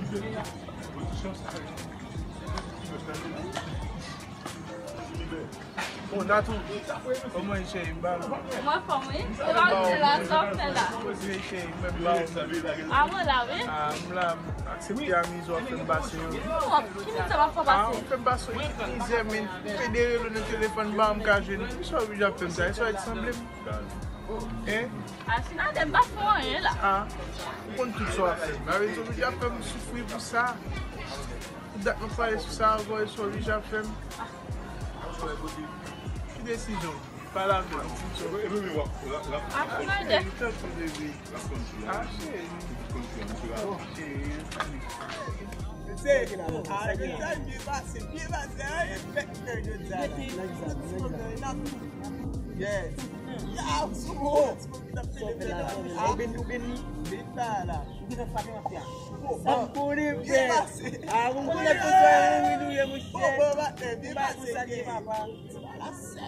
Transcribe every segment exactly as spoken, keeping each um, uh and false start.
Bon, Natou, kòman e, cheri? M ba nou. Mwen fòm, wi. Se pa ou ki la, sa w fè la? Poze, cheri, mwen ba ou. A, mwen la, wi. A, m la, m aksepte amiz w ap fè m pase yo. Ki moun sa w ap fè pase? A, w fè m pase yon mizè, men federe lo nan telefòn, m pa janm ka jwenn. Poukisa w oblije ap fè m sa? E sa w sanble m? Hein? A, si n a de, m pa fè anyen la. A, ou konn tout sa w ap fè m. Sa vle di w oblije ap fè m soufri pou sa. Tout dat m ap pale sou sa ankò, e sa w oblije ap fè m. Ki desizyon? Pale avè m. A, cheri, tanpri, bebe. A, cheri. Ok. Se, a, byen pase, byen pase. A, e fèk fè jodi a la. Yes. Ya, sou mo. Ou beni, ou beni. Beni pa la. Ou beni frape nan fè a. Sa m konnen, frè. A, ou konnen pou sa, ou wi nou ye, monchè. Bon, bon, maten, byen pase. Ou pa konn sa l ye, papa. L ap fè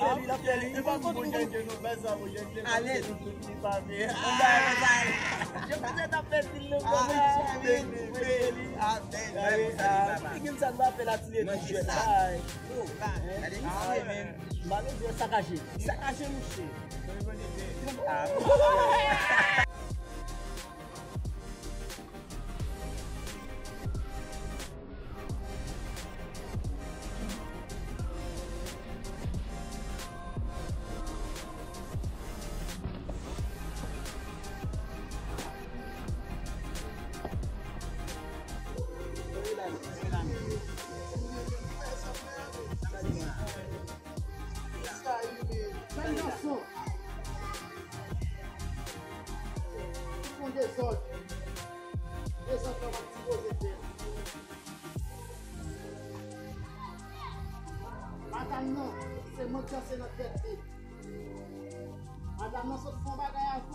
li, l ap fè li. Alèz. Anba, anba. Je vous aide à faire pil nan kòmantè. Beni, beni. Amen. Figi m sa n va fè la, ti ledi jwèt. Ay. Gade misye menm. Malere sakaje. Sakaje, mouche. Menm gason. Tout yon dezòd. Dezòd nan w ap sipoze fè. Madanm nan, se manti se nan tèt li. Madanm nan sot fè yon bagay avè w.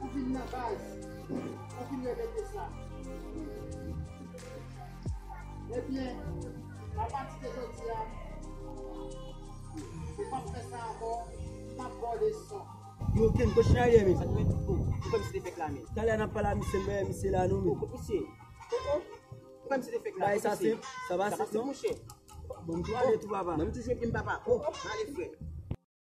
Ou vin nan baz, ou vin repete sa. Ebyen, apati de jodi a, ou p ap fè sa ankò, m ap ba w leson. Yo, Ken, gòch nan ye, men. Sa k fè? Ou kwè misye te fèk la, men? Talè n ap pale a misye, men misye la, non, men. Ou kwè misye? Ou kwè misye te fèk la? Bay sa senp, sa pa senp, non? Mouche. Bon, m tou ale tou, papa. Mwen, m toujou epi m, papa. Oh, m ale, frè.